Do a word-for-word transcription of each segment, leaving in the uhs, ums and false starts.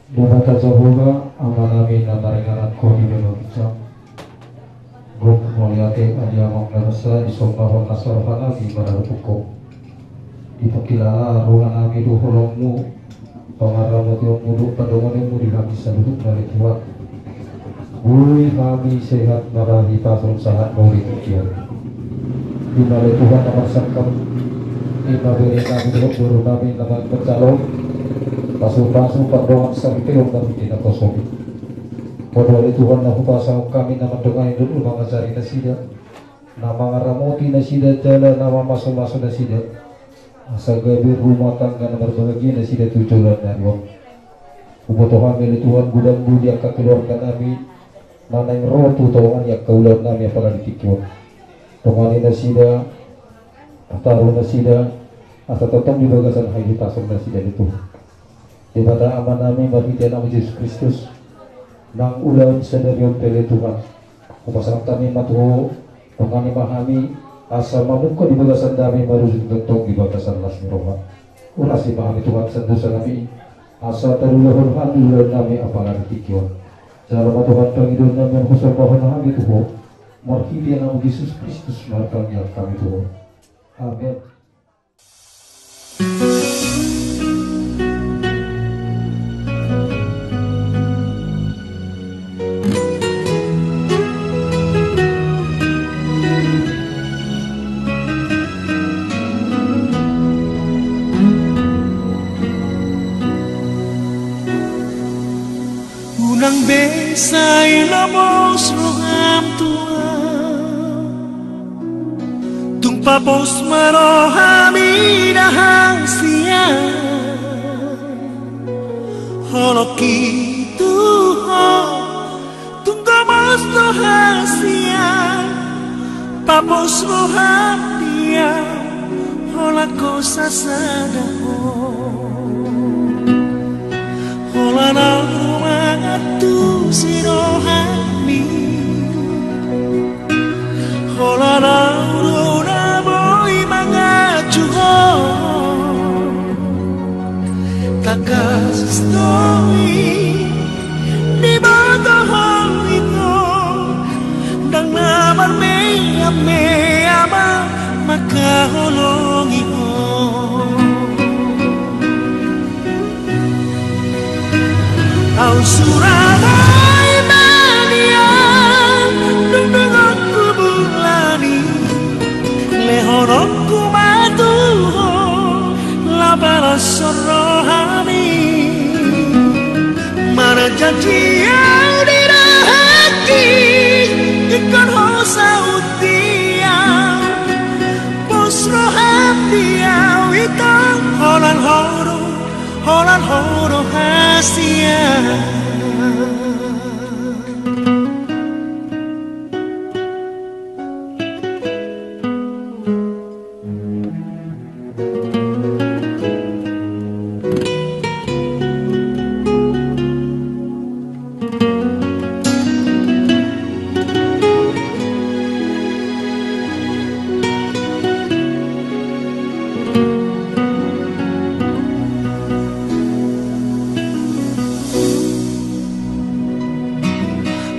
Debata Jahowa, Amanami na maringanan Ho di banua ginjang, gok mauliate, ale Amang na basa, disombahon nasa rohanami maradophon Ho. Dipangkilala rohanami do holongMu, pangaramotionMu dohot pandonganionMu di hami saluhutna, ale Tuhan. Boi hami sehat marhitehite sahat mauli tingki on. I ma, ale Tuhan, na marsangkap, i ma berenami dohot borunami na manjalo pasupasu pardongan saripeon marhite naposoMi. Ho do, ale Tuhan, na hupasahat hami na mandongani dohot mangajari nasida, na mangaramoti nasida jala na mamasumasu nasida, asa gabe rumah tangga na marbahagia nasida tu joloan ni ari on. Huboto hami, ale Tuhan, godang do di angka keluarganami na naeng ro tu tonga ni angka ulaonnami apala di tingki on. Dongani nasida, tataru nasida, asa tongtong di bagasan hahipason nasida, ale Tuhan. Debata Amanami, marhite Anakmu Jesus Kristus, nang ulaon sadari on pe, ale Tuhan, hupasahat hami ma tu Ho, dongani ma hami, asa mamungka di bagasan dame marujung tongtong di bagasan las ni roha. Urasi ma hami, Tuhan, sian dosanami, asa tarulahon hami ulaonnami apala di tingki on. Jalo ma, Tuhan, pangidoannami on husombahon hami tu Ho, marhite Anakmu Jesus Kristus martangiang hami tu Ho. Amen. Unang be sai lobos roham tu Ahu. Tung papos ma roham i da hasian. Holong i tu ho, tung gomos do hasian. Papos roham di Ahu, holan ho sasada ho. Holan Ahu do mangantusi rohami. Holan Ahu do na boi manganju ho. Tangkas do i diboto ho i ho. Ndang na marmeam-meam Ahu mangkaholongi ho. Ahu sura boi ma di Ahu, dung donganku bulan i. Lehononku ma tu ho, lapalas rohami. Marjanji Ahu di rohangki, ingkon ho saut di Ahu. Pos roham di Ahu i tong, holan ho do, holan ho do hasian.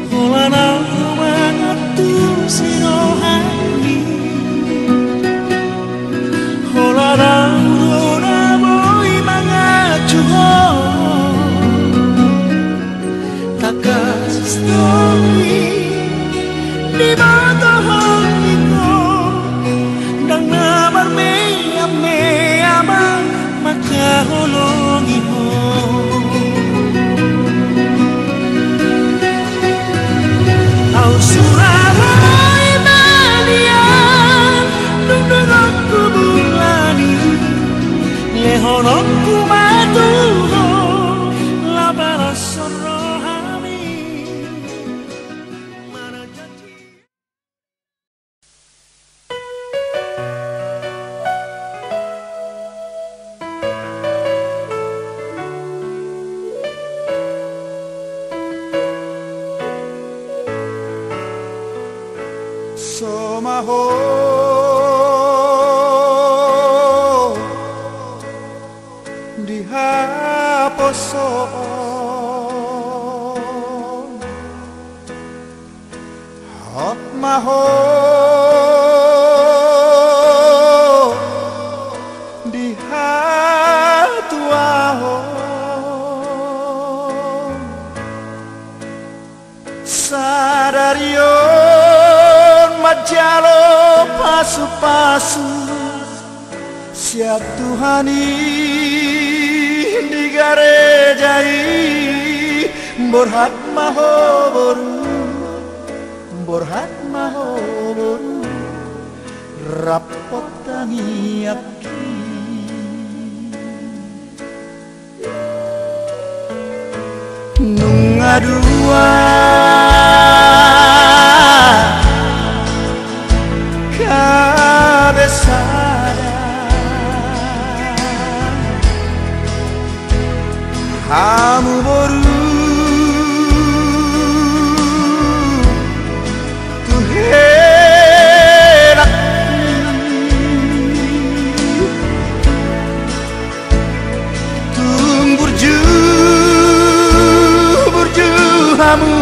Holan Ahu mangantusi rohami. Holan Ahu do na boi manganju ho. Tangkas do i diboto ho i ho. Ndang na marmeam-meam Ahu mangkaholongi ho. Ahu sura boi ma di Ahu, dung donganku bulan i. Lehononku ma tu ho, lapalas rohami. Somaho di haposo Hot ma ho di hatuaon. Sadari on manjalo pasu-pasu sian Tuhan i di gareja i. Borhat ma ho boru, borhat ma ho boru, rap tangiangki. Nunga dua gabe sada hamu boru tu helak. Tung burju, burju hamu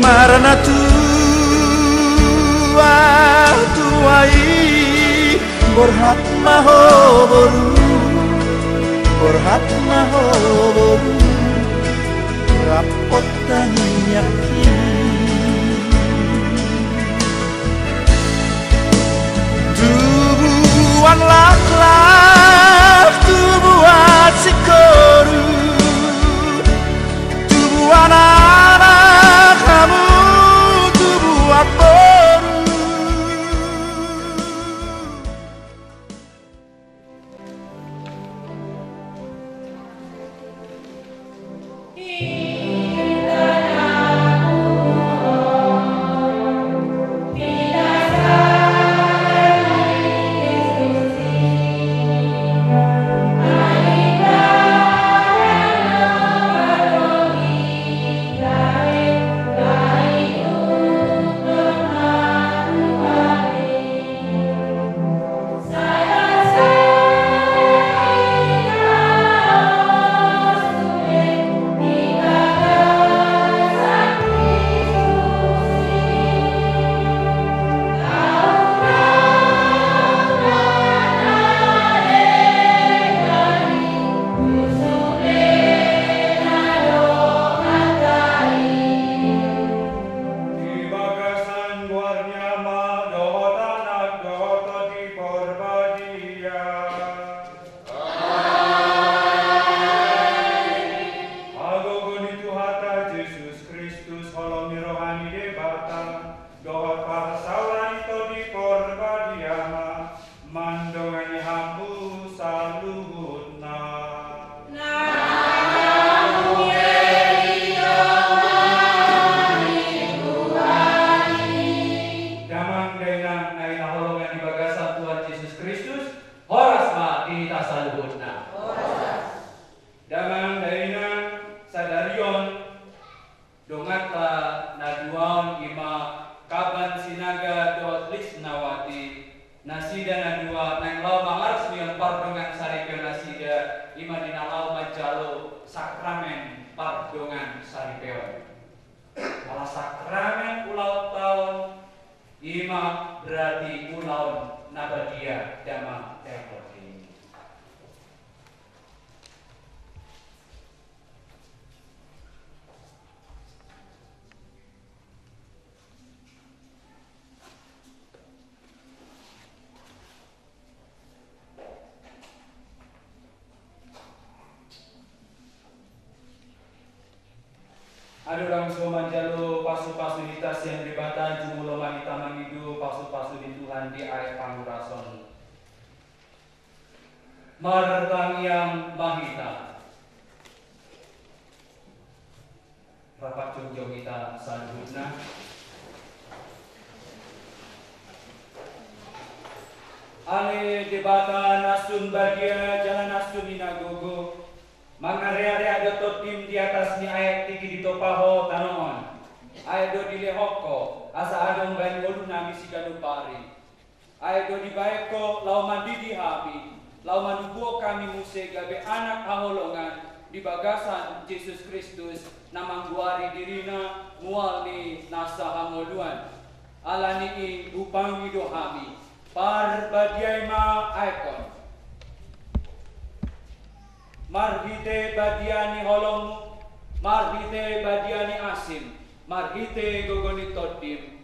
marnatua-tua i. Borhat ma ho boru, borhat ma ho boru, rap tangiangki. Tubuan laklak, tubuan singkoru, tubuan anak hamu, tubuan boru. Di bagasan goar ni Ama dohot Anak dohot Tondi Porbadia. Amen. Hagogoon ni Tuhanta Jesus Kristus, holong ni roha ni Debata, dohot parsaoran ni Tondi Porbadia ma mandongani hamu saluhutna. Damang dainang na hinaholongan di bagasan Tuhan Jesus Kristus, horas ma di hita saluhutna. Damang dainang, sadari on donganta na dua on i ma Kaban Sinaga dohot Lisnawati, nasida na dua naeng laho mangarusi on pardongan saripeon nasida, i ma di na laho manjalo sakramen pardongan saripeon. Ala sakramen ulaonta on, i ma berarti ulaon na badia, damang dainang. Adong so manjalo pasu-pasu ni hita sian Debata, jumolo ma hita mangido pasu-pasu ni Tuhan di aek pangurason. Martangiang ma hita. Rap jongjong hita saluhutna. Ale Debata na sun badia jala na sun hinagogo, mangareareak do tondim di atas ni aek tingki ditopa Ho tano on. Aek do dilehon Ho asa adong baen ngolunami siganup ari. Aek do dibaen Ho laho mandidi hami, laho manubuhon hami muse gabe anak haholongan, di bagasan Jesus Kristus na manggoari dirina mual ni nasa hangoluan. Ala ni i hupangido hami, parbadiai ma aek on. Marhite badia ni holongmu, marhite badia ni asim, marhite gogo ni tondim.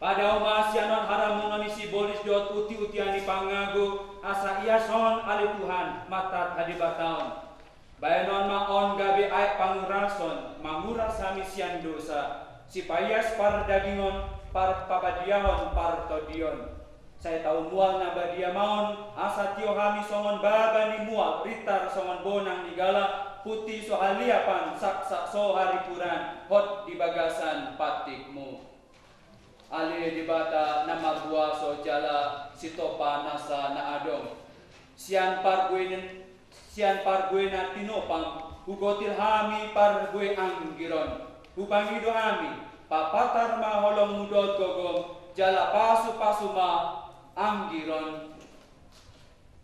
Padao ma sian on haramunon ni sibolis dohot uti-utian ni pangago, asa ias on ale Tuhan, mantad hadebataon. Baenon ma on gabe aek pangurason, manguras hami sian dosa, sipaias pardagingon, par-, pabadiahon partondion. Sai tau mual na badia ma on, asa tio hami songon baba ni mual, ritar songon bonang ni gala, puti so haliapan, saksak so haripuran, hot di bagasan pantikmu. Ale Debata na markuaso jala sitopa nasa na adong. Sian parbue, sian parbue na tinopam, hugotil hami parbue anggiron. Hupangido hami, papatar ma holongmu dohot gogom, jala pasu-pasu ma anggiron.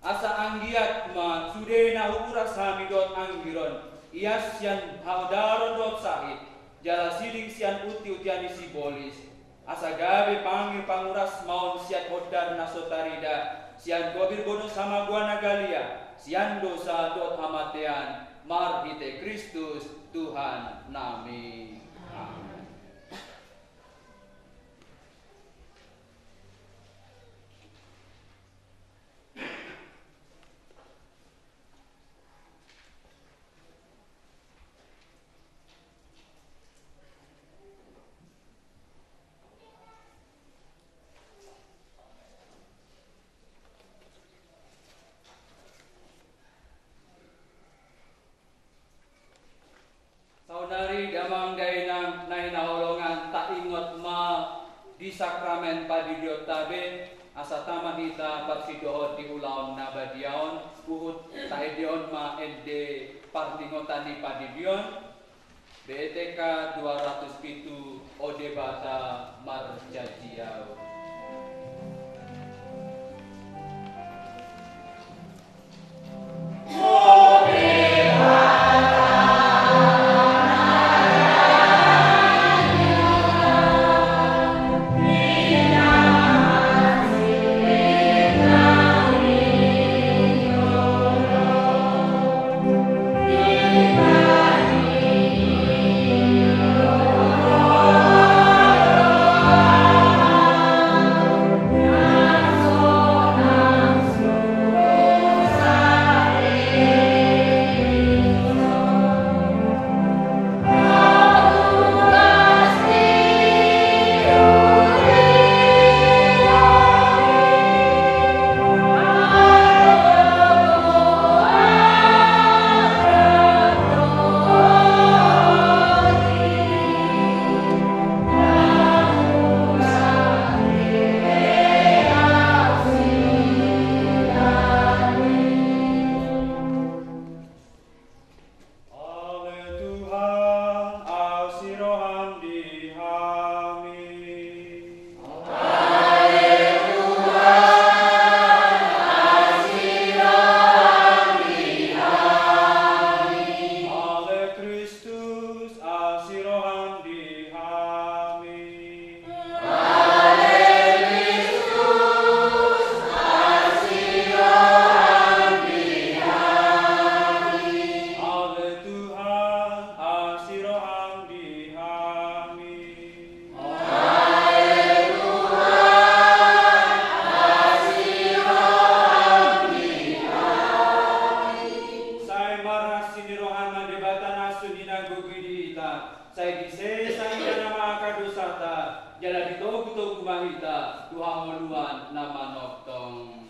Asa anggiat ma sude na huuras hami dohot anggiron, ias sian haodaron dohot sahit, jala siding sian uti-utian ni sibolis. Asa gabe pangir panguras ma on sian hondar na so tarida, sian gobir bono samagoa na galia, sian dosa dohot hamatean, marhite Kristus Tuhan nami. Amen. Saonari damang dainang na hinaholongan, taingot ma di sakramen padidionta be, asa tama hita parsidohot di ulaon na badia on, huhut taendehon ma ende parningotan ni padidion, B T K dua ratus pitu, O Debata, marjanji Ho. Ale Tuhan, asi roham di hami. Ale Tuhan, asi roham di hami. Ale Kristus, asi roham di hami. Ale Kristus, asi roham di hami. Ale Tuhan, asi roham di hami. Ale Tuhan, asi roham di hami. Sai marasi ni rohana Debata na sun hinagogoon di hita. Sai disesa Ibana ma angka dosanta, jala ditogutogu ma hita tu hangoluan na manongtong.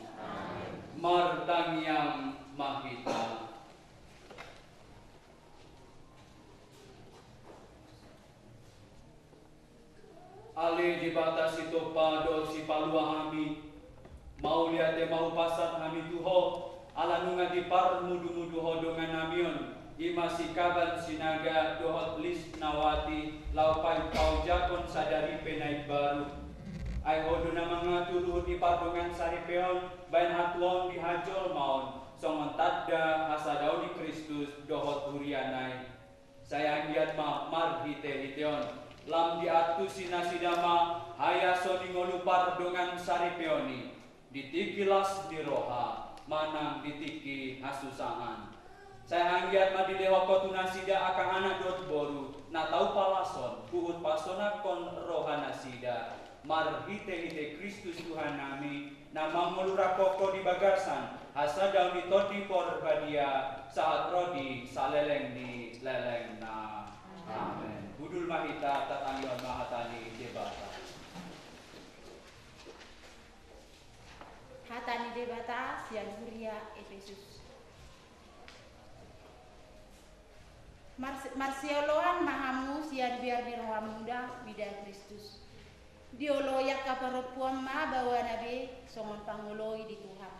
Martangiang ma hita. Ale Debata sitompa dohot sipalua hami, mauliate ma hupasahat hami tu Ho, ala nunga diparmudumudu Ho dongan nami on, i ma si Kaban Sinaga dohot Lisnawati, laho paunjakon sadari pe na imbaru. Ai Ho do na mangatur uhum ni pardongansaripeon, bahen hatuaon di hajolmaon, songon tanda hasadaon ni Kristus dohot huri Sai anggiat ma marhitehite on lam diantusi nasida ma haiaso ni ngolu pardongansaripeon i di tingki las ni roha manang di tingki hasusahan. Sai anggiat ma dilehon Ho tu nasida angka anak dohot boru na tau palashon huhut pasonanghon rohanasida, marhitehite Kristus Tuhannami, na mangolu rap Ho di bagasan hasadaon ni Tondi Parbadia sahat ro di saleleng ni lelengna. Amen. Hundul ma hita, tatangihon ma hata ni Debata. Hata ni Debata sian huria Epesus. Mars-, marsioloan ma hamu sian biar ni rohamuda mida Kristus. Dioloi angka parompuan ma baoana be songon pangoloi di Tuhan.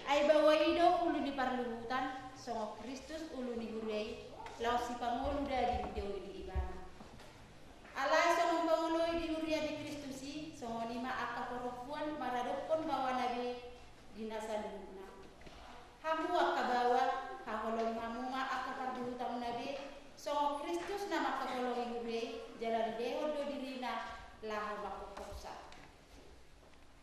Ai baoa i do ulu ni parluhutan, songon Kristus ulu ni huria i, laos sipangolu daging do i di ibana. Alai songon pangoloi di huria ni Kristus i, songon i ma angka parompuan maradophon baoana be di na saluhutna. Hamu angka baoa, haholongi hamu ma angka parluhutanmuna be, songon Kristus na mangkaholongi huria i, jala dilehon do dirina laho manghophopsa.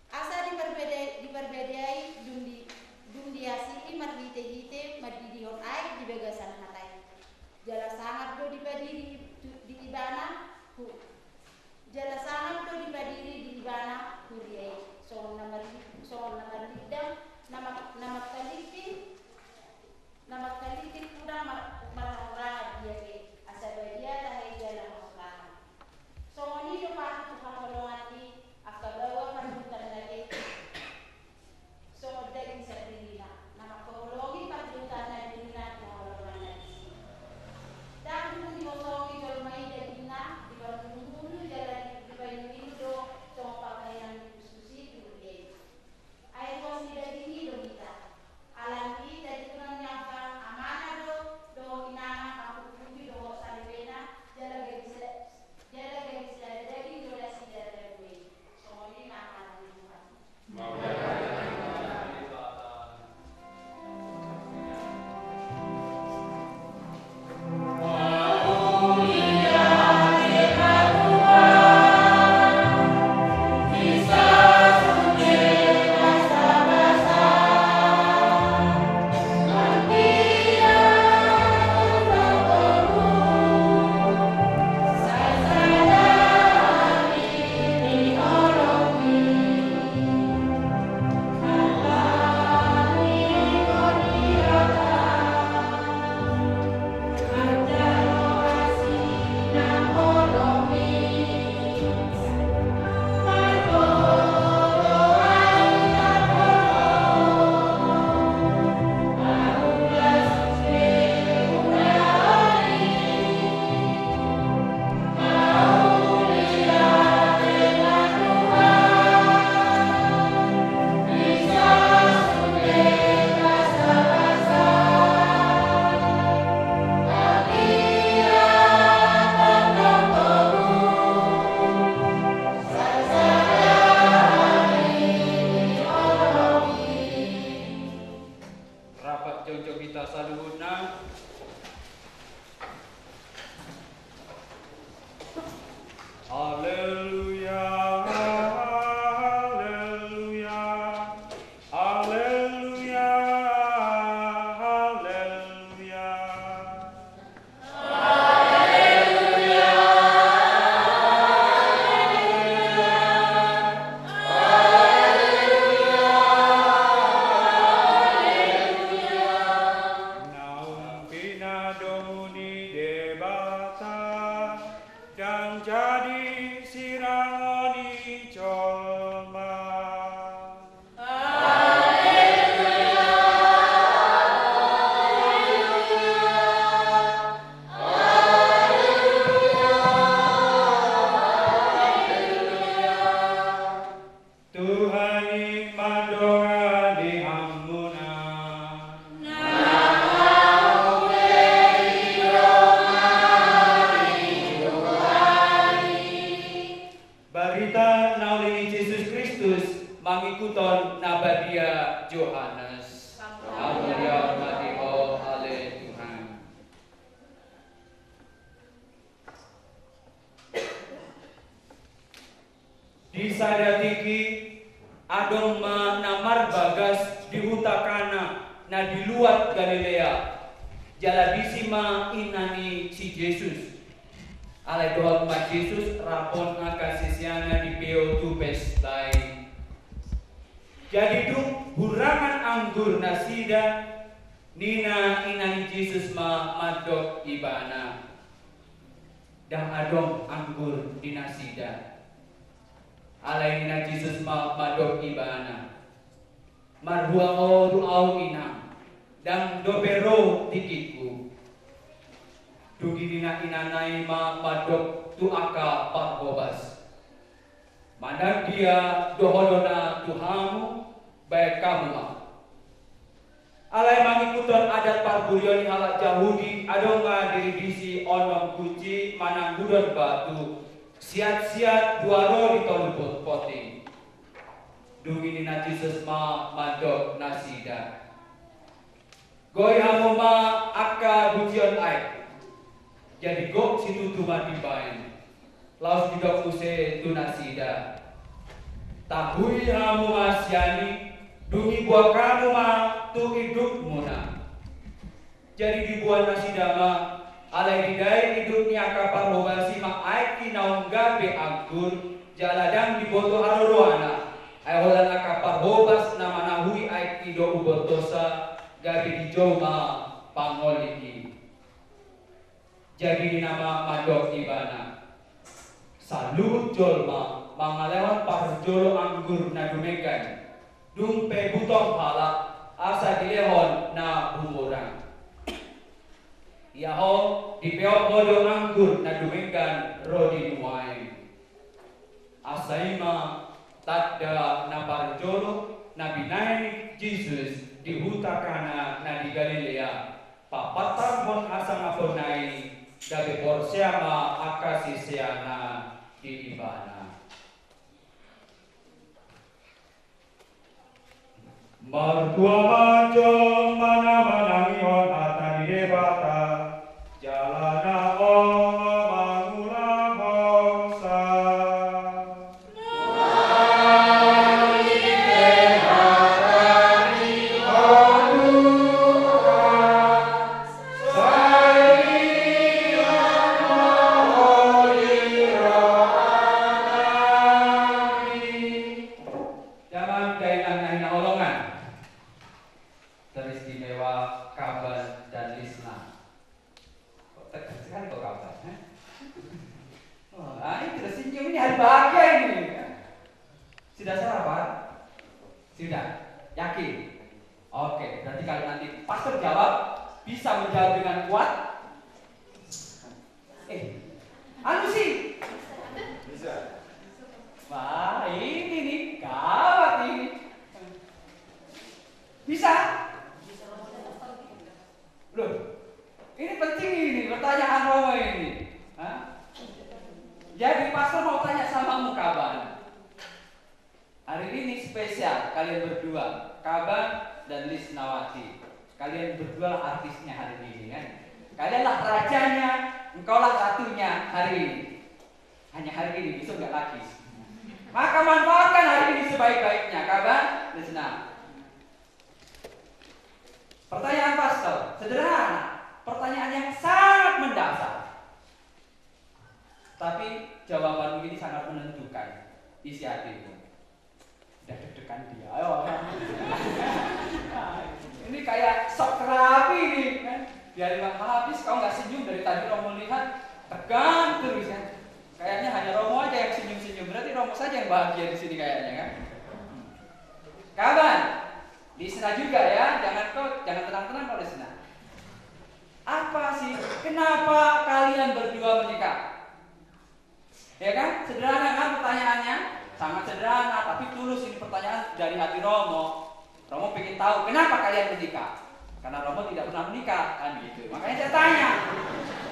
Asa diparbadai, diparbadai dung di, dung diasiki marhitehite mandidihon aek di bagasan hata i. Jala sangap do dipadiri di, di ibana, hu-, jala sangap do dipadiri di ibana huria i, songon na marli-, songon na marlindang, na ma-, na mangkalingking, na mangkalingking unang mar-, marhahurangan dia be, asa badia tahe jala hahurangan. Songon i do patut tu haholongan i, angka baoa parluhutanna be, songon daging sandirina, na mangkaholongi parluhutanna dirina tu haholonganna disi. Ndang dung dihosongi jolma i dagingna, diparhuluhulu jala di-, dipainuminu do songon pangkaningan ni Kristus i tu huria i. Ai ruas ni daging i do hita. Alani i tadingonan ni Amanta, Ama Sada tingki, adong ma na marbagas di huta Kana na di luat Galilea. Jala disi ma ina ni si Jesus. Alai dohot ma Jesus rap dohot angka siseanna dipeo tu pesta i. Jadi dung hurangan anggur nasida, ninna ina ni Jesus ma mandok ibana: Ndang adong anggur di nasida. Alai ninna Jesus ma mandok ibana: Marhua ho tu ahu, inang, ndang dope ro tingkingku. Dung i ninna inanna i ma mandok tu angka parhobas: Manang dia dohononna tu hamu, baen hamu ma. Alai mangikuthon adat parburion ni halak Jahudi, adong ma diri disi onom gunci manang hudon batu, siat-siat dua ro di tolu pot-, poting. Dung i ninna Jesus ma mandok nasida: Goi hamu ma angka guncion aek. Jadi gok situtu ma dibaen. Laos didok muse tu nasida: Tahui hamu ma sian i, dung i buang hamu ma tu indukmuna. Jadi dibuang nasida ma, alai didai induk ni angka parhobas i ma aek i naung gabe anggur, jala ndang diboto haroroanna. Ai holan angka parhobas na manahui aek i do umbotosa, gabe dijou ma pangolik i. Jadi ninna ma mandok ibana: Saluhut jolma mangalehon parjolo anggur na dumenggan, dung pe butong halak, asa dilehon na humurang. Ia ho, dipeop ho do anggur na dumenggan ro di nuaeng. Asa i ma tanda na parjolo na binahen ni Jesus di huta Kana na di Galilea, papatarhon hasangaponna i, gabe porsea ma angka siseanna di Ibana. Martua manjou ma na manangihon hata ni Debata, jala na olo mangulahonsa. Damang dainang na hinaholongan, teristimewa Kaban dan Lisna. Kok tegas sekali kok Kaban, eh? Wah, ini tersenyum, ini hari bahagia ini. Sudah sarapan? Sudah. Yakin? Oke, berarti kalau nanti pastor jawab, bisa menjawab dengan kuat? Eh, anu sih. Bisa. Wah, ini nih, gawat ini. Bisa? Loh, ini penting ini, pertanyaan Romo ini. Hah? Jadi, pastor mau tanya sama kamu, Kaban. Hari ini spesial kalian berdua, Kaban dan Lisnawati. Kalian berdua lah artisnya hari ini, kan? Kalian lah rajanya, engkau lah ratunya hari ini. Hanya hari ini, besok nggak lagi. Maka manfaatkan hari ini sebaik-baiknya, Kaban, Lisna. Pertanyaan pastor, sederhana. Pertanyaan yang sangat mendasar. Tapi jawabanmu ini sangat menentukan isi hatimu. Udah deg-degan dia. Ayo. Ini kayak sok terapi ini, kan? Biarin habis, kau nggak senyum dari tadi, Romo lihat, tegang terus, kan? Kayaknya hanya Romo aja yang senyum-senyum. Berarti Romo saja yang bahagia di sini kayaknya, kan? Kaban, Lisna juga ya, jangan kau, jangan tenang-tenang kau, Lisna. Apa sih, kenapa kalian berdua menikah? Ya kan? Sederhana kan pertanyaannya? Sangat sederhana, tapi tulus ini pertanyaan dari hati Romo. Romo pengen tahu kenapa kalian menikah. Karena Romo tidak pernah menikah, kan gitu. Makanya saya tanya.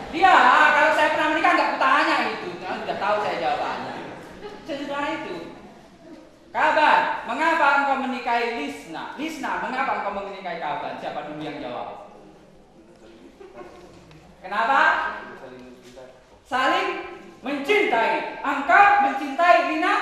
Dia, kalau saya pernah menikah, nggak kutanya itu. Karena sudah tahu saya jawabannya. Sederhana itu. Kaban, mengapa engkau menikahi Lisna? Lisna, mengapa engkau menikahi Kaban? Siapa dulu yang jawab? Kenapa? Saling mencintai. Engkau mencintai Lina?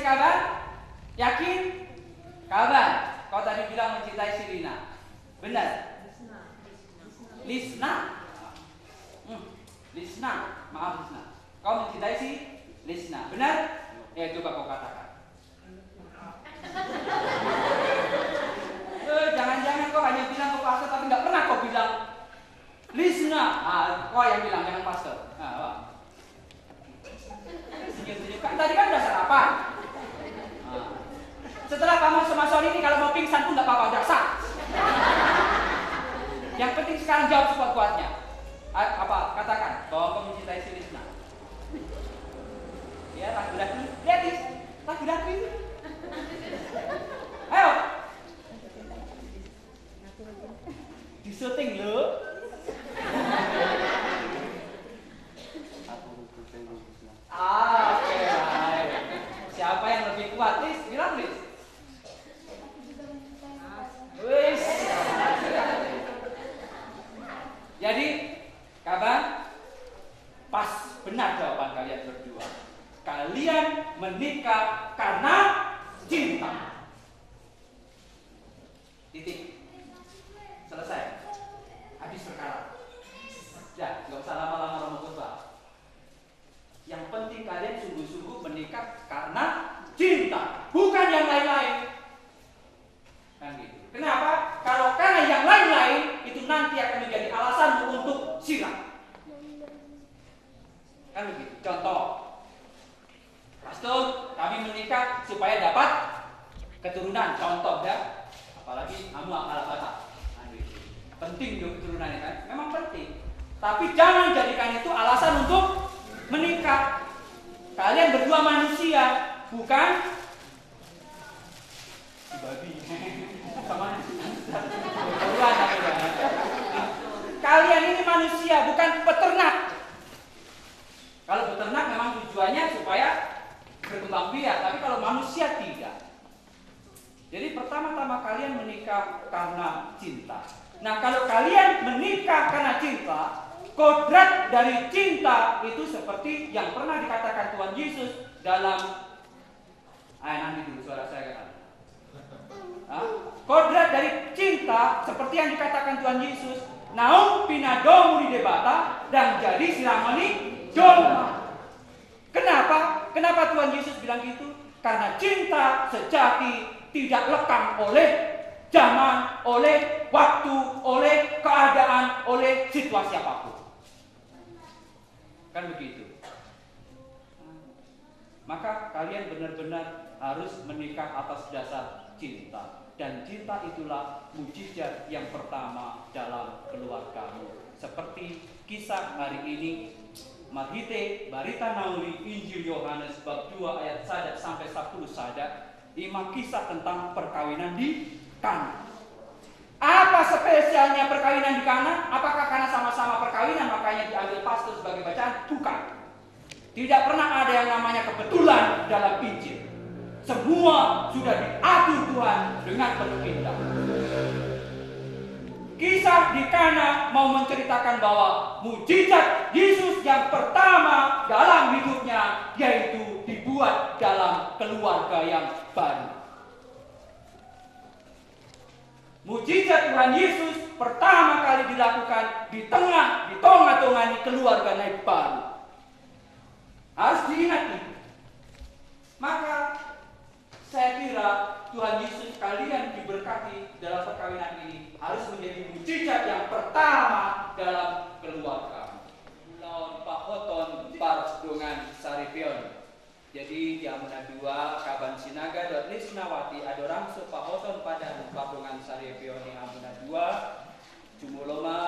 Kabar? Yakin? Kabar, kau tadi bilang mencintai si Lina. Benar? Lisna. Hmm. Lisna. Maaf, Lisna. Kau mencintai si Lisna. Benar? Ya, coba kau katakan. Eh, jangan-jangan kau hanya bilang ke pastor, tapi nggak pernah kau bilang, "Lisna." Ah, kau yang bilang, jangan pastor. Nah, wah. Senyum-senyum. Kan tadi kan udah sarapan. Nah. Setelah kamu semasuan ini, kalau mau pingsan pun nggak apa-apa, udah sah. Yang penting sekarang jawab sekuat-kuatnya. A-, apa? Katakan bahwa kau mencintai si Lisna. Ya, ragu-ragu. Lihat, Lis. Ragu-ragu. Ayo. Di syuting lu. Ah, oke, baik. Siapa yang lebih kuat, Lis? Bilang, Lis. Wis. Jadi, kabar, pas benar jawaban kalian berdua. Kalian menikah karena cinta. Titik. Selesai. Habis perkara. Ya, nggak usah lama-lama romo khotbah. Yang penting kalian sungguh-sungguh menikah karena cinta, bukan yang lain-lain. Kan gitu. Kenapa? Kalau karena yang lain-lain, itu nanti akan menjadi alasanmu untuk sirah. Kan begitu. Contoh, Pastor, kami menikah supaya dapat keturunan. Contoh, ya. Apalagi hamu angka Batak. Kan begitu. Penting dong keturunannya, kan? Memang penting. Tapi jangan jadikan itu alasan untuk menikah. Kalian berdua manusia, bukan babi. Sama. Kalian ini manusia, bukan peternak. Kalau peternak memang tujuannya supaya berkembang biak, tapi kalau manusia tidak. Jadi pertama-tama kalian menikah karena cinta. Nah, kalau kalian menikah karena cinta, kodrat dari cinta itu seperti yang pernah dikatakan Tuhan Yesus dalam Ayo, nanti dulu suara saya kan. Hah? Kodrat dari cinta seperti yang dikatakan Tuhan Yesus, naung pinadomu ni Debata, ndang jadi sirang ni jolma. Kenapa? Kenapa Tuhan Yesus bilang gitu? Karena cinta sejati tidak lekang oleh zaman, oleh waktu, oleh keadaan, oleh situasi apapun. Kan begitu. Maka kalian benar-benar harus menikah atas dasar cinta. Dan cinta itulah mujizat yang pertama dalam keluargamu. Seperti kisah hari ini, marhite barita na uli Injil Yohanes bab dua ayat sada sampai sapuluh sada, ima kisah tentang perkawinan di Kana. Apa spesialnya perkawinan di Kana? Apakah karena sama-sama perkawinan makanya diambil pastor sebagai bacaan? Bukan. Tidak pernah ada yang namanya kebetulan dalam Injil. Semua sudah diatur Tuhan dengan penuh indah. Kisah di Kana mau menceritakan bahwa mujizat Yesus yang pertama dalam hidupnya yaitu dibuat dalam keluarga yang baru. Mujizat Tuhan Yesus pertama kali dilakukan di tengah, di tonga-tonga ni keluarga na imbaru. Harus diingat ini. Maka saya kira Tuhan Yesus kalian diberkati dalam perkawinan ini harus menjadi mujizat yang pertama dalam keluarga. Laon pahoton pardongan saripeon. Jadi di hamuna dua, Kaban Sinaga dohot Lisnawati, andorang so pahoton padan pardongan saripeon ni hamuna dua, jumolo ma,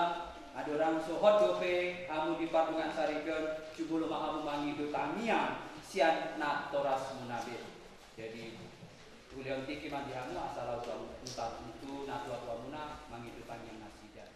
andorang so hot dope hamu di pardongan saripeon, jumolo ma hamu mangido tangiang sian natorasmuna be. Jadi, ulehon tingki ma di hamu asa laho tu hamu, tu natuatuamuna mangido tangiang nasida.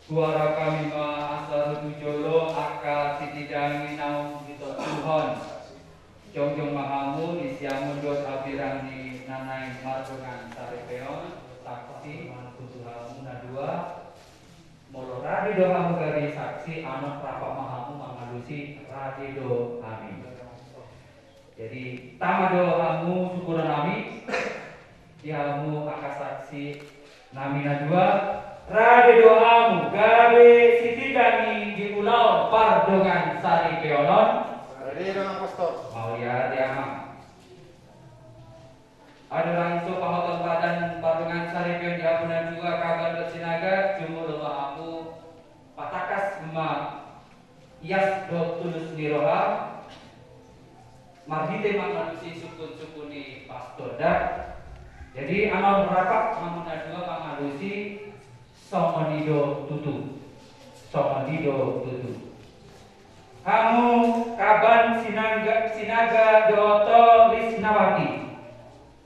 Huarap hami ma asa ro tu jolo angka sitidangi naung ditontuhon. Jongjong ma hamu di siamun dohot hambirang ni na naeng mardongan saripeon, saksi manungkun tu hamu na dua. Molo rade do hamu gabe saksi, annon rap ma hamu mangalusi, rade do hami. Jadi, tama do hamu syukuran nami, di hamu angka saksi nami na dua, rade do hamu gabe sitidangi di ulaon pardongan saripeon on. Rade do, Amang Pastor. Mauliate, Amang. Adong so pahoton padan pardongan saripeon di hamu na dua, Kaban dohot Sinaga, jumolo ma hamu patangkas ma ias dohot tulus ni roha, marhite mangalusi sungkun-sungkun ni pastor da. Jadi, annon rap ma hamu na dua mangalusi, songon i do tutu. Songon i do tutu. Hamu Kaban Sinaga, Sinaga dohot Lisnawati.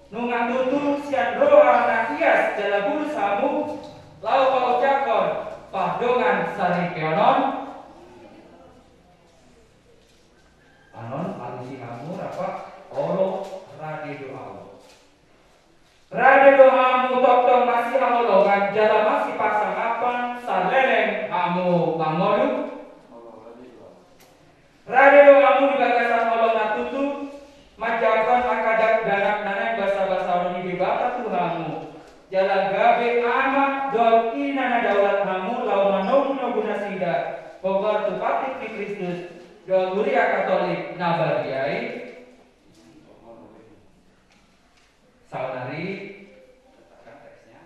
Nunga tutu sian roha na ias jala bulus hamu laho paojakhon pardongan saripeon on? Annon alusi hamu rap, olo, rade do ahu. Rade do hamu tongtong masihaholongan jala masipasangapan saleleng hamu mangolu? Rade do hamu di bagasan holong na tutu manjangkon angka dakdanak na naeng basabasahon ni Debata tu hamu, jala gabe ama dohot ina na daulat hamu laho manogunogu nasida hombar tu pantik ni Kristus dohot huria Katolik na badia i? Saonari, tekan teksnya.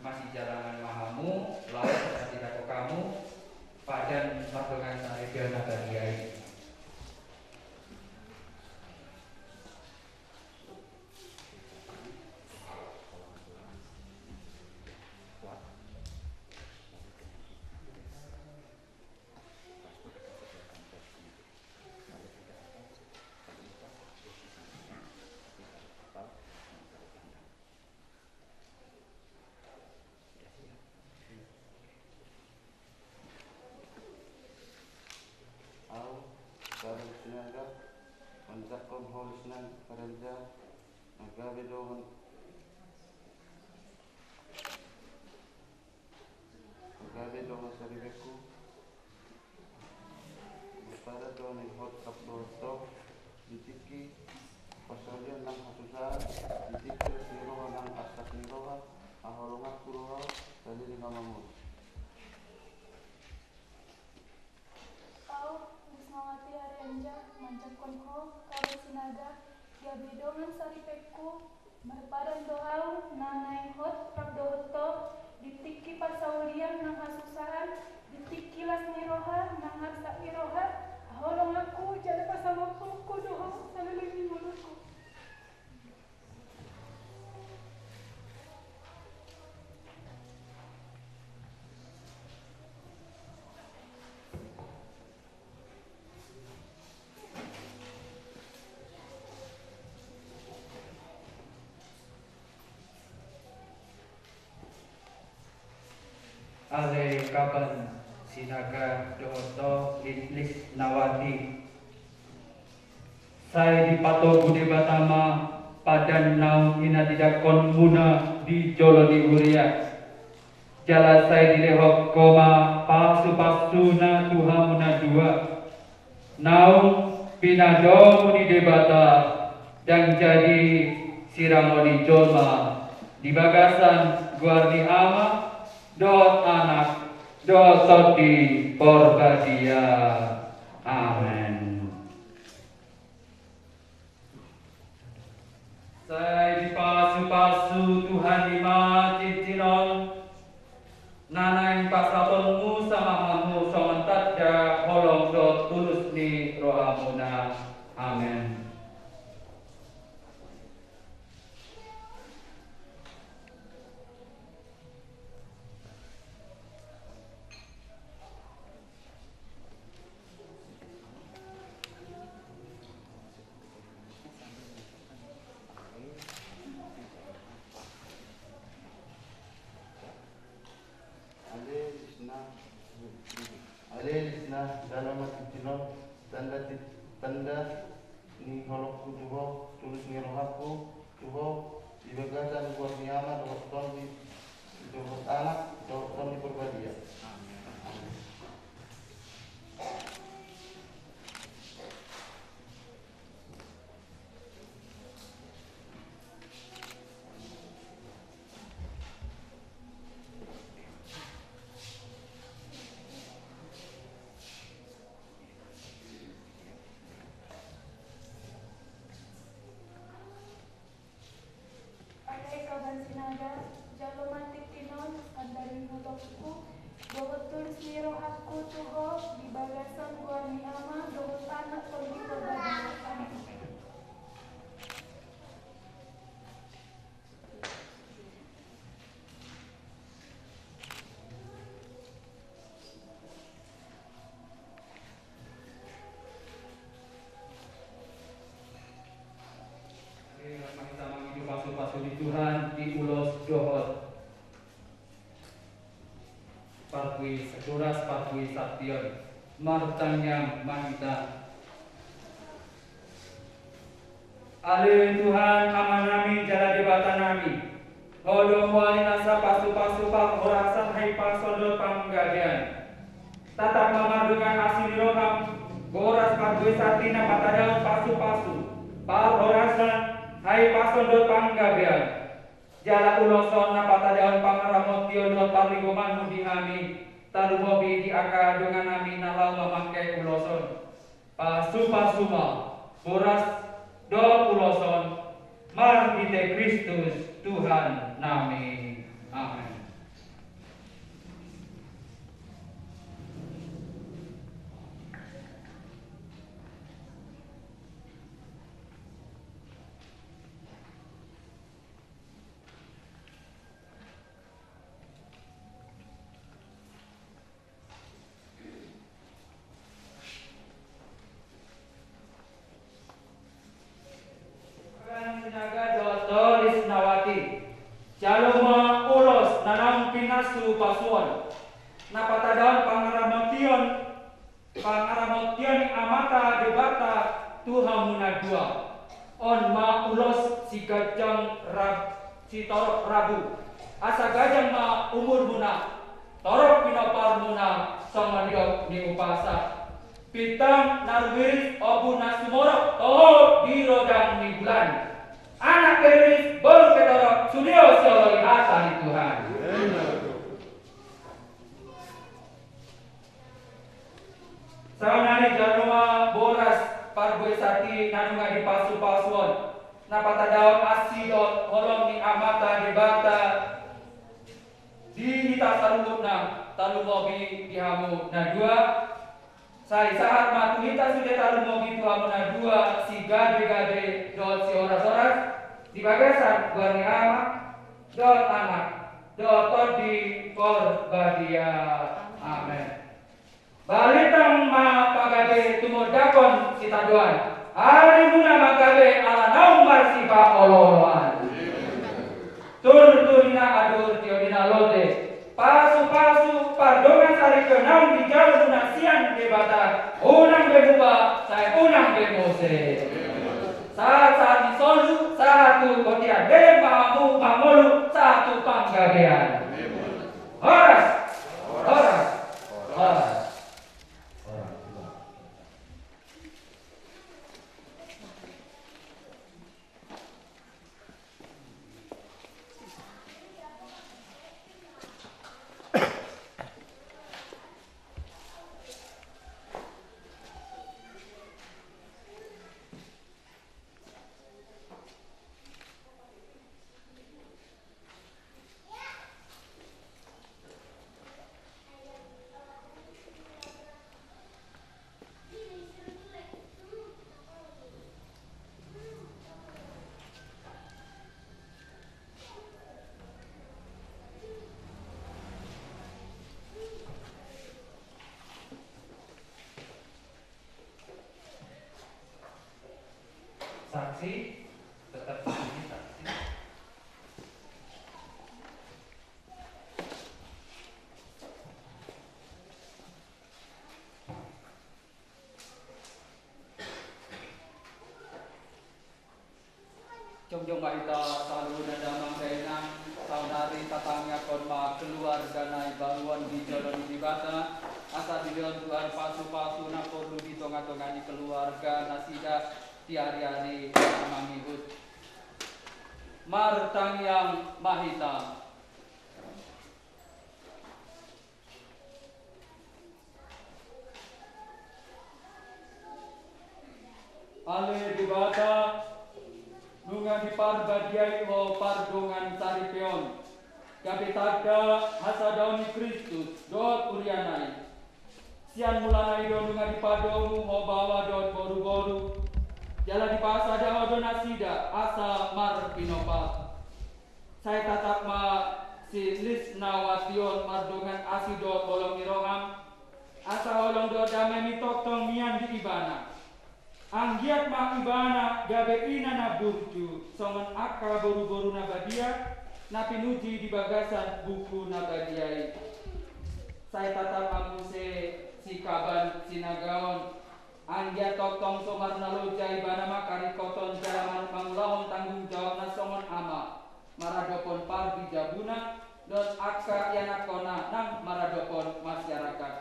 Masijalangan ma hamu, laos masijalangan hamu padan pardongan saripeon na badia i. Ahu, Kaban Sinaga, manjangkon holis nang karanja na gabe dongan, na gabe dongan saripeonku, marpadan dongan ni hot rap dohot ho, di tingki parsaulian nang hasusaan, di tingki las ni roha nang arsak ni roha, haholonganku do ho, saleleng hamu mangolu. Ahu, Lisnawati Arianja, manjangkon ho, Kaban Sinaga, gabe dongan saripeonku, marpadan do ahu na naeng hot rap dohot ho, di tingki parsaulian nang hasusaan, di tingki las ni roha nang arsak ni roha, haholonganku jala pasangaponku do ho saleleng ni ngolungku. Ale Kaban Sinaga dohot ho Lis-, Lisnawati. Sai dipatogu Debata ma padan naung hinatindangkonmuna di jolo ni huria. Jala sai dilehon ho ma pasupasuna tu hamu na dua. Naung pinadomu ni Debata ndang jadi sirangon ni jolma di bagasan goar ni Ama, dohot Anak, dohot Tondi Porbadia. Amen. Sai dipasupasu Tuhan i ma cincin on, na naeng pasahatonmu ma hamu songon tanda holong dohot tulus ni rohamuna. Amen. Ale Lisna, jalo ma tingki on tanda, tanda ni holongku tu ho, tulus ni rohangku tu ho, di bagasan goar ni Ama dohot Tondi dohot Anak dohot Tondi Porbadia. Ale Kaban Sinaga, jalo ma tingki on tanda ni holongku dohot tulus ni rohangku tu ho, di bagasan goar ni Ama dohot Anak Tondi Porbadia. Amin. Oke, langsung kita mangido pasu-pasu ni Tuhan di ulos dohot parbue, horas parbue santi on. Martangiang ma hita. Ale Tuhan, Amanami jala Debatanami, Ho do huali nasa pasu-pasu parhorasan, hahipason dohot panggabean. Tatap ma mardongan asi ni roham, horas parbue santi na patadahon pasu-pasu parhorasan, hahipason dohot panggabean. Jala ulos on na patadahon pangaramotion dohot parlinggomanmu di hami, tarlumobi di angka dongannami na laho mamangke ulos on. Pasu-pasu ma horas dohot ulos on, marhite Kristus Tuhannami. Amen. Kaban Sinaga dohot Lisnawati, jalo ma ulos na naung pinasu-pasuon na patadahon pangaramotion, pangaramotion ni Amanta Debata tu hamu na dua. On ma ulos siganjang rab-, sitorop rabu. Asa ganjang ma umurmuna, torop pinomparmuna songon nidok ni umpasa. Bintang na rumiris, ombun na sumorop, toho di rondang ni bulan. Anak pe riris, boru pe torop, sude do sioloi hata ni Tuhan. Saonari jalo ma horas parbue santi na nunga dipasu-pasu on, na patadahon asi dohot holong ni Amanta Debata di hita saluhutna, tarlumobi di hamu na dua. Sai sahat ma tu hita sude, tarlumobi tu hamu na dua, sigabe-gabe dohot sihoras-horas, di bagasan goar ni Ama dohot Anak dohot Tondi Porbadia. Amen. Balintang ma pagabe tumundalhon sitandoan, arimuna ma gabe ala naung marsipaolo-oloan. Turtur ni na adur, tio ni na lote, pasu-pasu pardongan saripeon naung dijalo muna sian Debata, unang be muba, sai unang be mose. Sahat-sahat ni solu, sahat tu bontean, leleng ma hamu mangolu, sahat tu panggabean. Horas! Horas! Horas! Saksi, tetap saksi, saksi. Jongjong ma hita saluhutna damang dainang, saonari tatangiangkon ma keluarga na imbaruon di jolo ni Debata, asa dilehon Tuhan pasupasu na porlu di tongatonga ni keluarga nasida di ariari na mangihut. Martangiang ma hita. Ale Debata, nunga diparbadiai Ho pardongan saripeon, gabe tanda hasadaon ni Kristus dohot huriaNa i. Sian mulana i do nunga dipadomu Ho baoa dohot boruboru, jala dipasada Ho do nasida asa marpinompar. Sai tatap ma silisnawation mardongan asi dohot holong ni roham, asa holong dohot damemi tongtong mian di ibana. Anggiat ma ibana gabe ina na burju songon angka boruboru na badia, na pinuji di bagasan buku na badia i. Sai tatap ma muse sikaban sinagaon, anggiat tongtong so marnaloja ibana mangkaringkothon jala mangulahon tanggung jawabna songon ama, maradophon parbijabuna dohot angka ianakkonna nang maradophon masyarakat.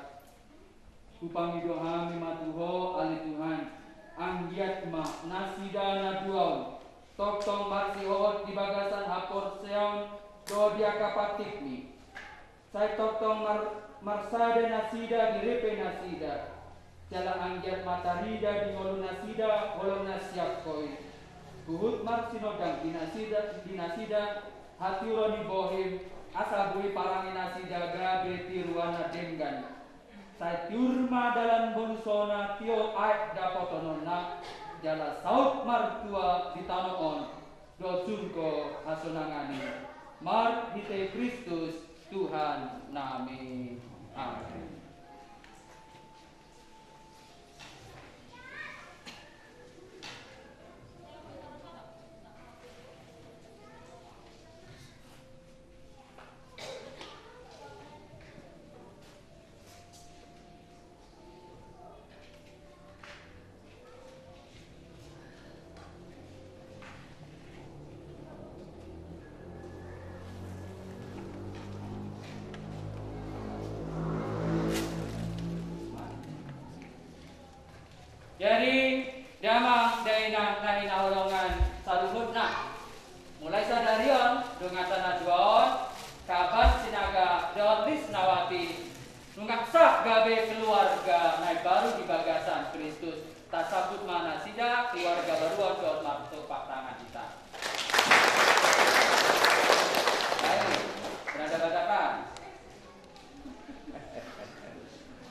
Hupangido hami ma tu Ho ale Tuhan, anggiat ma nasida na dua on tongtong marsihohot di bagasan haporseaon dohot di angka pantikmi. Sai tongtong mar-, marsada nasida di ripenasida. Jala anggiat ma tarida di ngolunasida holong na sian Ho i. Huhut marsinondang di nasida, di nasida hatiuron ni bohim, asa boi parange nasida gabe tiruan na denggan. Sai tiur ma dalan bolusona tio aek dapotononna, jala saut martua di tano on dohot surgo hasonangan i. Marhite Kristus Tuhannami. Amen. Jadi, damang dainang na hinaholongan saluhutna. Mulai sadari on, donganta na dua on, Kaban Sinaga dohot Lisnawati, nunga sah gabe keluarga na imbaru di bagasan Kristus. Tasambut ma nasida keluarga baru on dohot martopuk tangan hita. Baik, berhadapan-hadapan.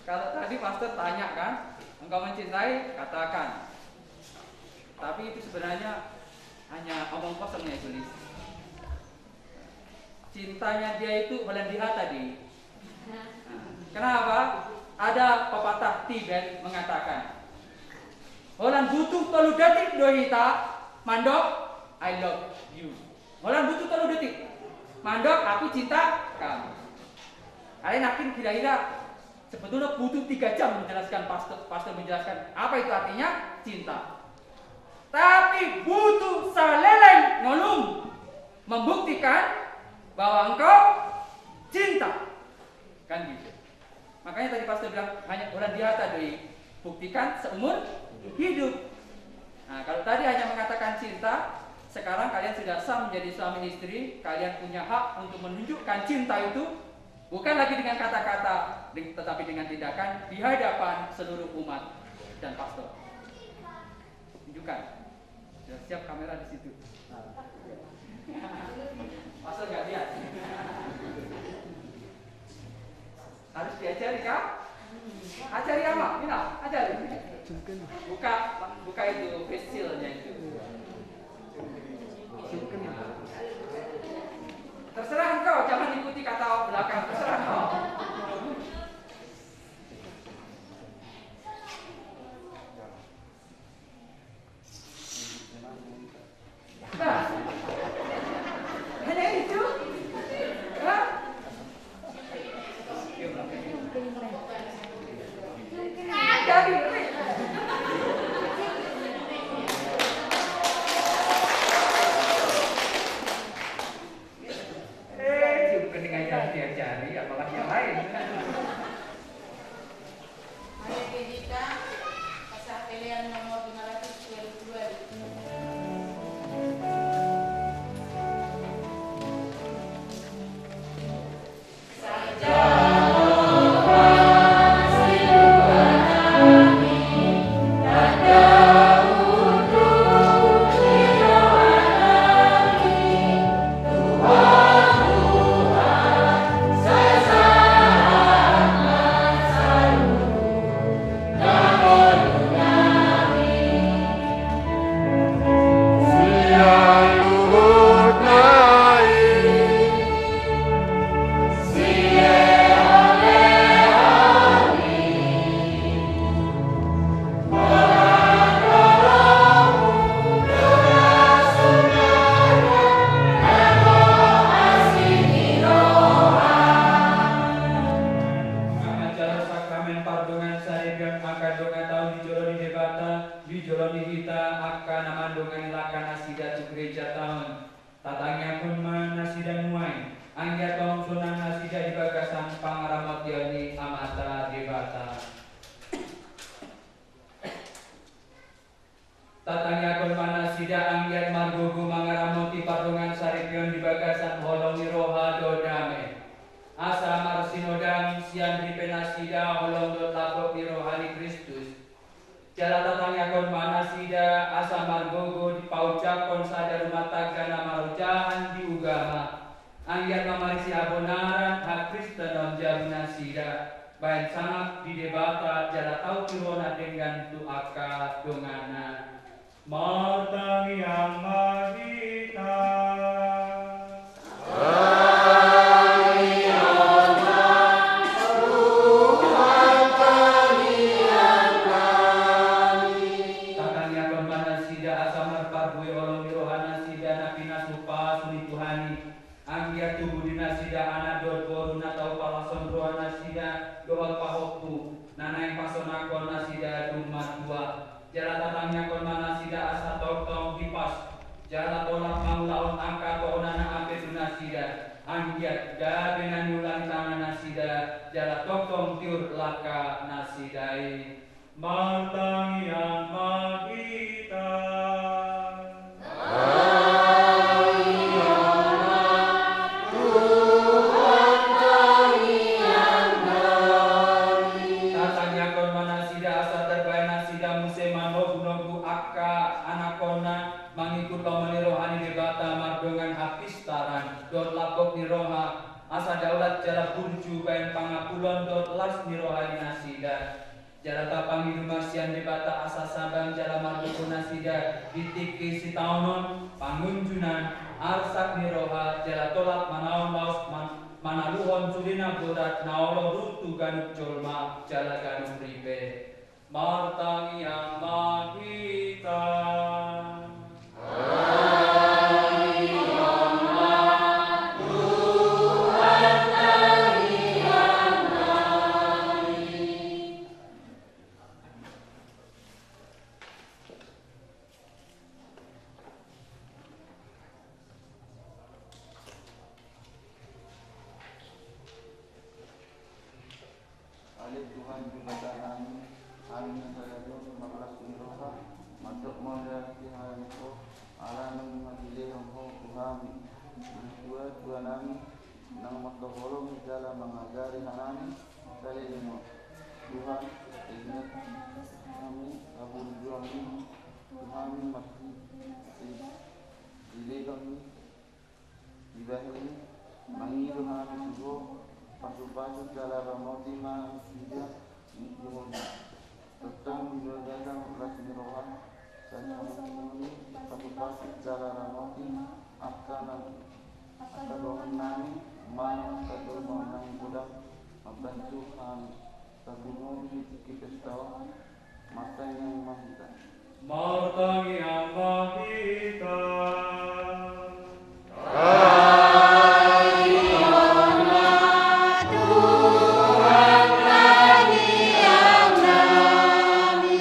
Kalau tadi pastor tanya kan, "Engkau mencintai?" Katakan. Tapi itu sebenarnya hanya omong kosong ya, tulis. Cintanya dia itu holan di hata di. Nah, kenapa? Ada pepatah Tibet mengatakan, "Holan butuh tolu detik do hita mandok I love you." Holan butuh tolu detik mandok aku cinta kamu. Alai nangkin kira-kira sebetulnya butuh tiga jam menjelaskan pastor, pastor menjelaskan apa itu artinya cinta. Tapi butuh saleleng ngolum membuktikan bahwa engkau cinta. Kan gitu. Makanya tadi pastor bilang, hanya holan di hata do i, buktikan seumur hidup. Nah, kalau tadi hanya mengatakan cinta, sekarang kalian sudah sah menjadi suami istri, kalian punya hak untuk menunjukkan cinta itu bukan lagi dengan kata-kata, deng-, tetapi dengan tindakan di hadapan seluruh umat dan pastor. Tunjukkan. Sudah siap kamera di situ. Pastor nggak lihat. Harus diajari kah? Ajari ama, mina, ajari. Buka, buka itu face shield-nya itu. Terserah engkau, jangan ikuti kata belakang, terserah engkau. Nah, hanya itu. Hah? Ada di sian ripe nasida holong dohot lambok ni roha ni Kristus. Jala tatangiangkon ma nasida asa margogo dipaunjakkon sada rumah tangga na marojahan di ugama. Anggiat ma marisi habonaran hakristenon jabu nasida, bahen sangap di Debata jala tau tirona denggan tu angka donganna. Martangiang ma hita. Tatangiangkon ma nasida asa marparbue holong ni roha nasida na pinasupasu ni Tuhan i. Anggiat tubu di nasida anak dohot boru na tau palashon roha nasida dohot pahompu na naeng pasonangkon nasida dung martua. Jala tatangiangkon ma nasida asa tongtong hipas jala tolap mangulahon angka tohonan na ampe tu nasida. Anggiat gabe na niula ni tangan nasida jala tongtong tiur langka nasida i. Martangiang ma hita. Tatangiangkon ma nasida asa tarbahen nasida muse manogunogu angka anakkonna mangihut lomo ni roha ni Debata mardongan hapistaran dohot lambok ni roha, asa daulat jala burju bahen pangapulon dohot las ni roha ni nasida. Jala tapangido ma sian Debata asa sabang jala margogo nasida di tingki sitaonon, pangunjunan, arsak ni roha jala tolap manaon laos man-, manaluhon sude na borat na olo rut tu ganup jolma jala ganup ripe. Martangiang ma hita. Ale Tuhan Debata nami, hami na sada on marlas ni roha, mandok mauliate hami tu Ho, ala naung dilehon Ho tu hami, di tua-tua nami, naung mangkaholongi jala mangajari hami, saleleng on. Tuhan, ingot hami, haburjuonMi, tu hami marsi, di, dilehonMi, dibahen i, mangido hami tu Ho, pasu-pasu jala ramoti ma nasida, di, di muna. Tongtong di bagasan las ni roha, sai songon i, pasu-pasu jala ramoti, angka na, angka dongan nami, manang angka dongan nami godang, mambantu hami, sagumomi di tingki pesta on, martangiang ma hita. Martangiang ma hita. Ai Tuhan, Tuhan tangiang nami.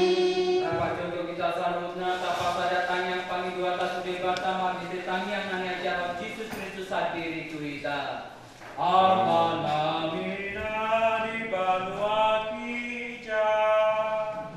Tapajongjong hita saluhutna, tapasada tangiang pangidoanta tu Debata marhite tangiang na niajarhon Jesus Kristus sandiri tu hita. Ama nami na di banua ginjang.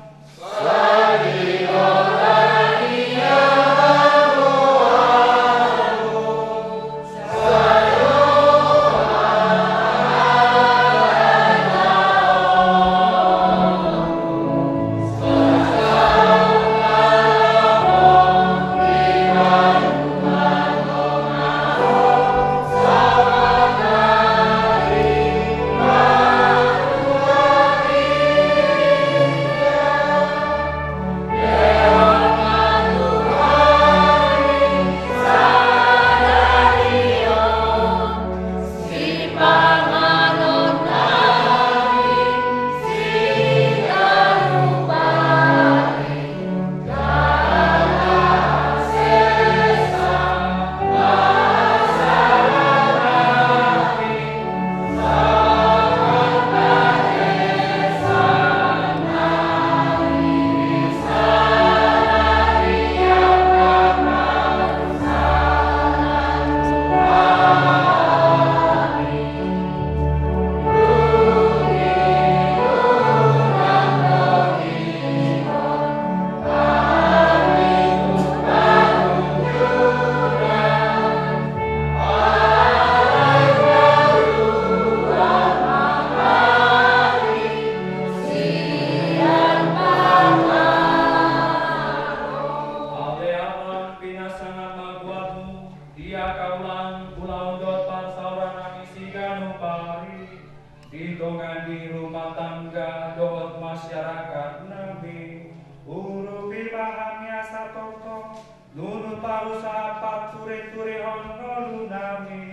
rumah tangga dohot masyarakat nami. Urupi ma hami asa tongtong nunut parusaha patureturehon ngolu nami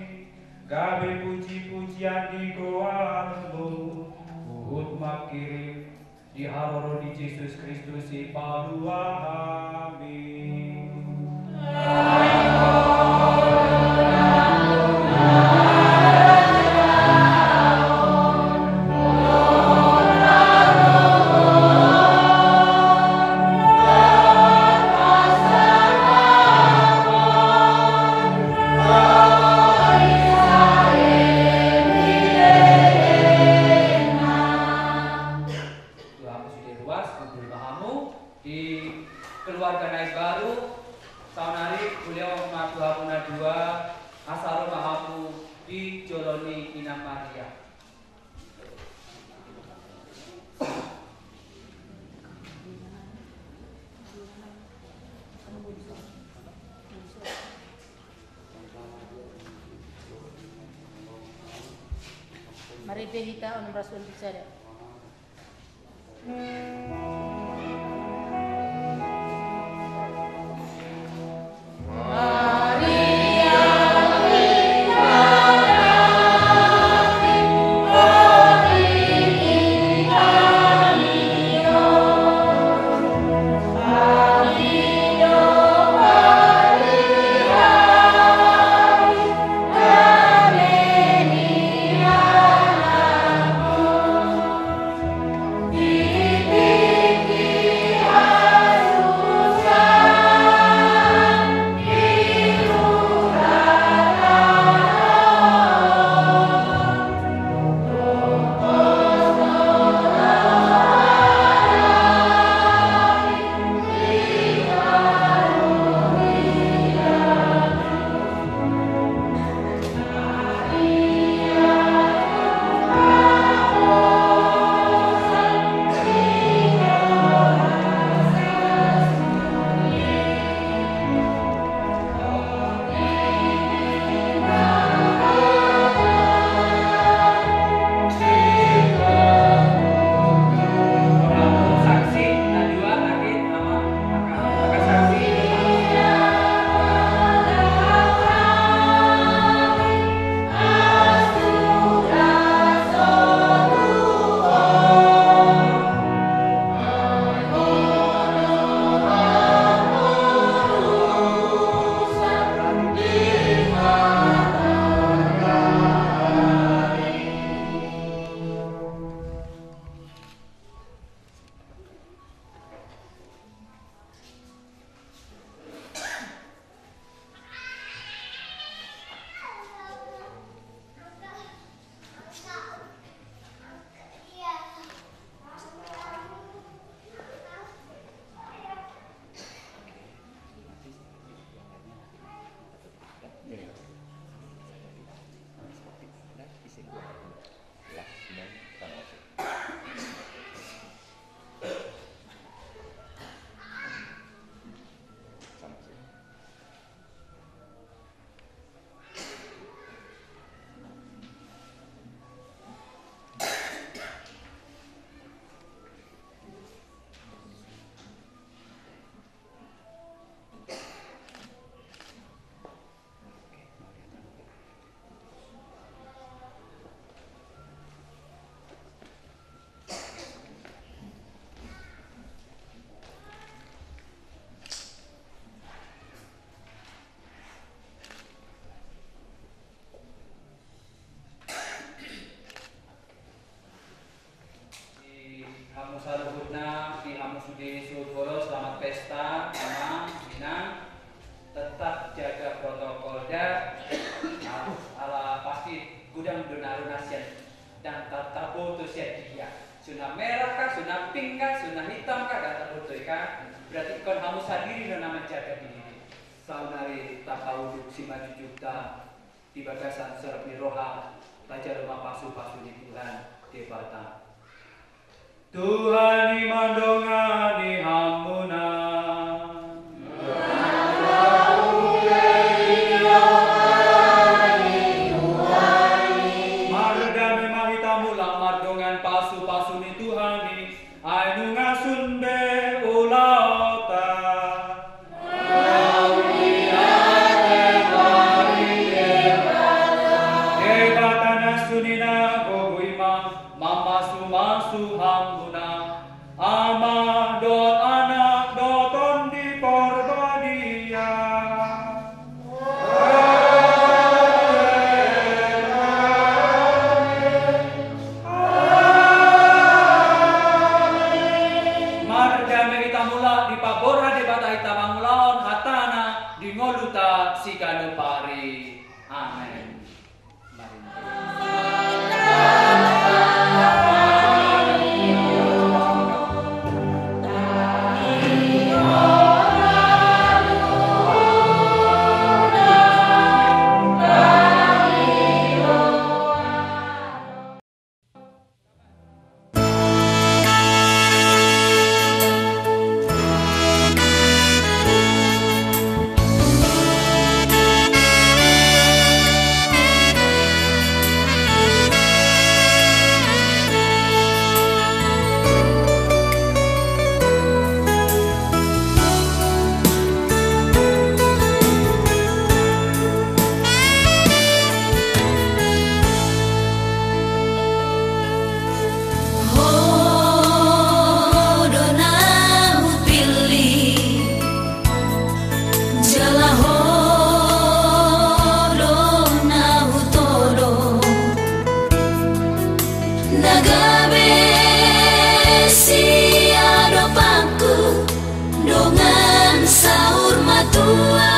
gabe pujipujian di goarmu. Huhut mangkirim di haroro ni Jesus Kristus Sipalua hami. Tuhan, sude ruas kumpul ma hamu di keluarga na imbaru. Saonari hulehon ma tu hamu na dua, asa ro ma hamu di jolo ni Inang Maria. Marende hita onom ratus dua puluh sada. Di hamu saluhutna, di hamu sude suhut holong, selamat pesta, Amang, Inang. Tetap jaga protokol da, ala pasti godang do na ro na sian, ndang taboto sian dia. Zona merah kah, zona pink kah, zona hitam kah, ndang taboto i kan. Berarti ingkon hamu sandiri do na manjaga diri. Saonari tapauluk simanjujungta di bagasan sorop ni roha, tajalo ma pasupasu ni Tuhan Debata. Tuhan i mandongani hamuna. Mardame ma hita mulak mardongan pasu Pasu ni Tuhan i, ai nunga sun be ulaonta. Debata na suni na gogo i ma mamasumasu hamuna, Ama dohot Anak dohot Tondi Porbadia. Mardame hita mulak di paborhat Debata hita mangulahon hatana di ngoluta siganup ari. Amen. Ho do na hupillit, jala Ho do na hutodop, na gabe siadopanku dongan saur matua.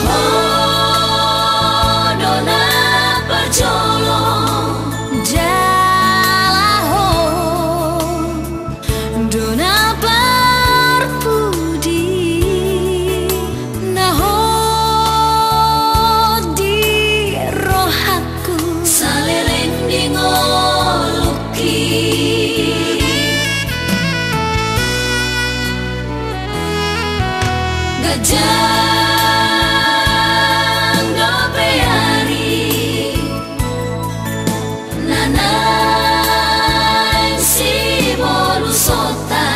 Ho do na parjolo, jala Ho do na parpudi, na hot di rohangku saleleng di ngolungki. Ganjang dope ari na naeng sibolusonta,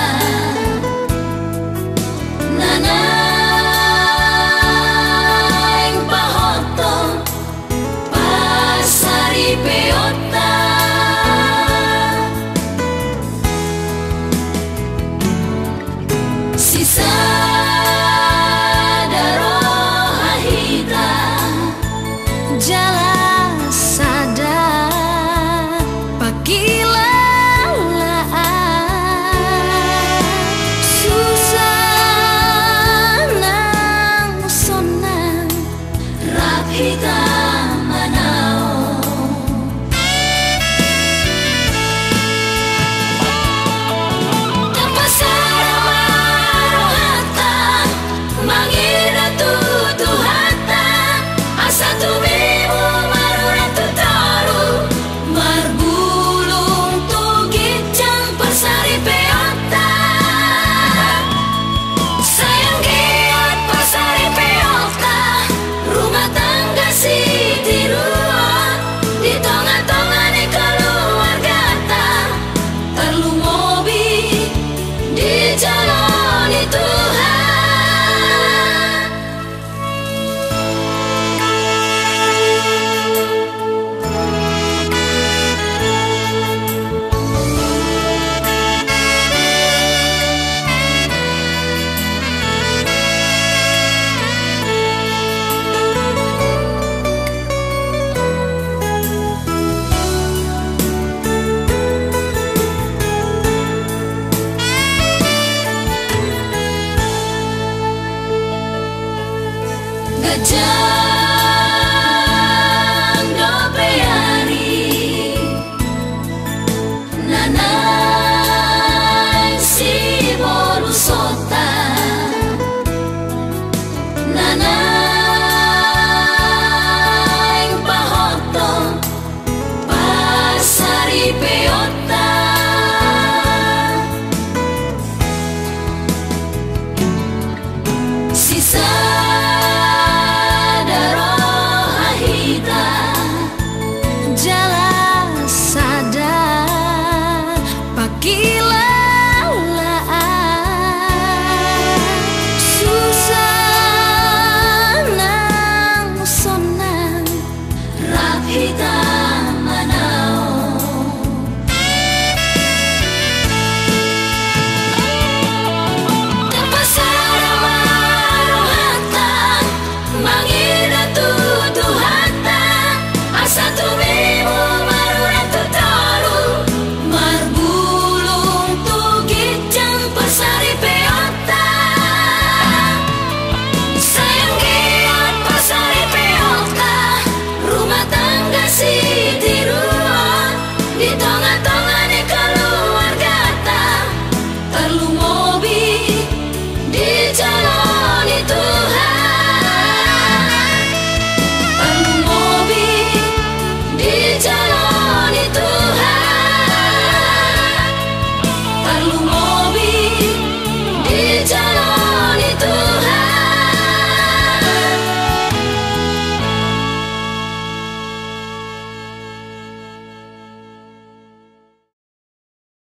na naeng pahothon pasaripeonta. Sisada roha hita jala sada pangkilalaan. Susa nang sonang rap hita